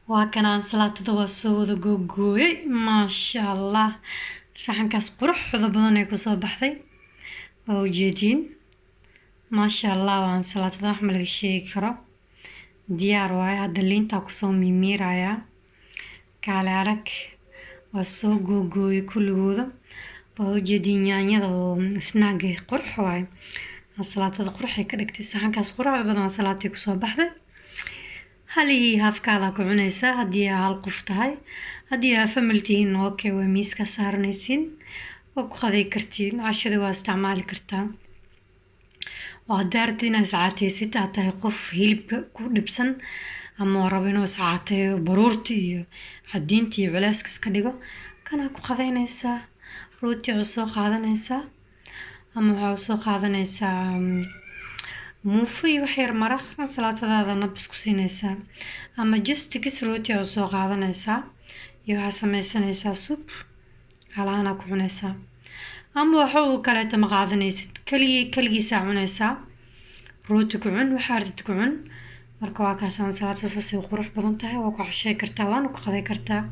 Waa kana ansalaatada, waa soo wada googooyay, maasha Allah. Saxankaas quruxda badan ee kusoo baxday waa ujeediin, maasha Allah. Waa ansalaatada, wax ma laga sheegi karo, diyaar waaye. Hadda liintaa kusoo miimiirayaa, kaale arag. Waa soo googooyay kulligooda, waa ujeediin. Yaanyada oo snaaga qurux waaye, ansalaatada quruxay ka dhigtay. Saxankaas quruxda badan ansalaatii kusoo baxday. Halihii halfkaada ku cunaysaa haddii aa hal qof tahay. Haddii aa family tihiin, okay, waa miiska saaranaysiin, waa ku qaday kartiin, cashada waa isticmaali kartaa. Waa haddaa rabtid inaad iscaateysid, aad tahay qof hilibka ku dhibsan ama oo rabo inuu iscaateeyo, baruurta iyo cadiinta iyo culeyska iska dhigo, kanaa ku qadaynaysaa. Rooti oo soo qaadanaysaa ama waxaa usoo qaadanaysaa muufo iyo wax yar maraq, ansalaatadaada nabis ku siinaysaa, ama just kis rooti oo soo qaadanaysaa iyo waxaa sameysanaysaa soup halahanaa ku cunaysaa, ama waxa uu kaleeto ma qaadanaysid, keligii keligiisaa cunaysaa. Rooti ku cun, waxaa rabtid ku cun. Marka waa kaas, ansalaatada saasay u qurux badan tahay. Waa ku cashey kartaa, waana ku qaday kartaa.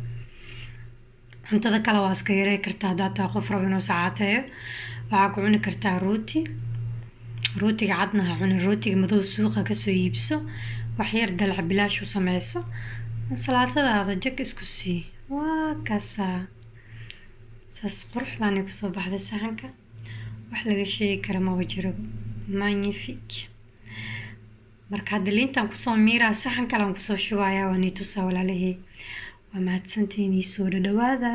Cuntada kale waa iska yarey kartaa. Haddaad tahay qof rabo inuu sacaateeyo, waxaa ku cuni kartaa rooti. Rootiga cadna ha cunin, rootiga madow suuqa kasoo iibso, wax yar dalac bilaash u sameyso, ansalaatadaada jag isku sii. Waa kaasaa, saas quruxdaanay kusoo baxday saxanka, wax laga sheegi kara maba jiro, magnifique. Marka hadda liintaan kusoo miiraa, saxan kale aan kusoo shubayaa, waa nii tusaa. Walaalahey, waa mahadsantihiin, ii soo dhadhawaada.